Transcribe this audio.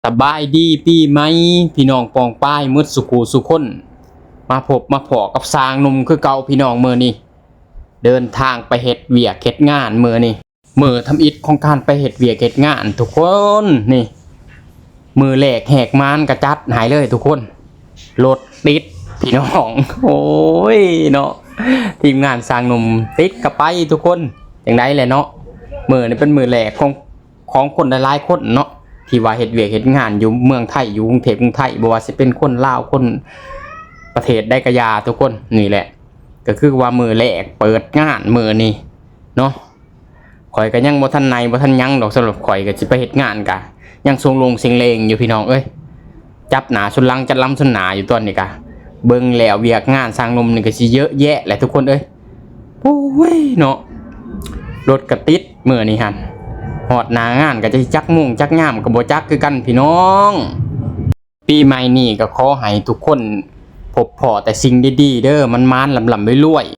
ສະບາຍດີປີໃໝ່ ພີ່ນ້ອງປ້ອງປາຍໝົດສູ່ຄູ່ສູ່ຄົນ ມາພົບມາພໍ້ກັບຊ່າງໜຸ່ມຄືເກົ່າ ພີ່ນ້ອງ. ມື້ນີ້ເດີນທາງໄປເຮັດວຽກເຮັດງານມື້ນີ້ ມື້ທຳອິດຂອງການໄປເຮັດວຽກເຮັດງານທຸກຄົນ. ນີ້ ມື້ແລກແຫກມານກະຈັດໃຫ້ເລີຍທຸກຄົນ ລົດຕິດພີ່ນ້ອງ. ໂອ້ຍເນາະ ທີມງານຊ່າງໜຸ່ມຕິດກະໄປທຸກຄົນ. ຈັ່ງໃດແຫຼະເນາະ ມື້ນີ້ເປັນມື້ແລກຂອງ ຂອງຄົນຫຼາຍໆຄົນເນາະ ທີ່ວ່າເຮັດວຽກເຮັດງານຢູ່ເມືອງໄທ ຢູ່ກຸງເທບກຸງໄທ ບໍ່ວ່າຊິເປັນຄົນລາວ ຄົນປະເທດໃດກະຢ່າທຸກຄົນ. ນີ້ແຫຼະ ກະຄືວ່າມື້ແລກເປີດງານມື້ນີ້ເນາະ ຂ້ອຍກະຍັງບໍ່ທັນໃນບໍ່ທັນຫຍັງດອກ. ສຳລັບຂ້ອຍກະຊິໄປເຮັດງານກະຍັງຊົງລົງເຊັງເລັງຢູ່ພີ່ນ້ອງເອີຍ ຈັບໜ້າຊົນຫຼັງຈັດລຳຊົນໜ້າຢູ່ຕອນນີ້ກະ. ເບິ່ງແລ້ວວຽກງານຊ່າງໜຸ່ມນີ້ກະຊິເຍອະແຍະແຫຼະທຸກຄົນເອີຍ. ໂອ້ຍເນາະ ລົດກະຕິດມື້ນີ້ຫັ້ນ ຮອດໜ້າງານກະຈະຈັກໂມງຈັກຍາມກະບໍ່ຈັກຄືກັນພີ່ນ້ອງ. ປີໃໝ່ນີ້ກະຂໍໃຫ້ທຸກຄົນພົບພໍ້ແຕ່ສິ່ງດີໆເດີ ໝານໆ ລ່ຳໆລວຍ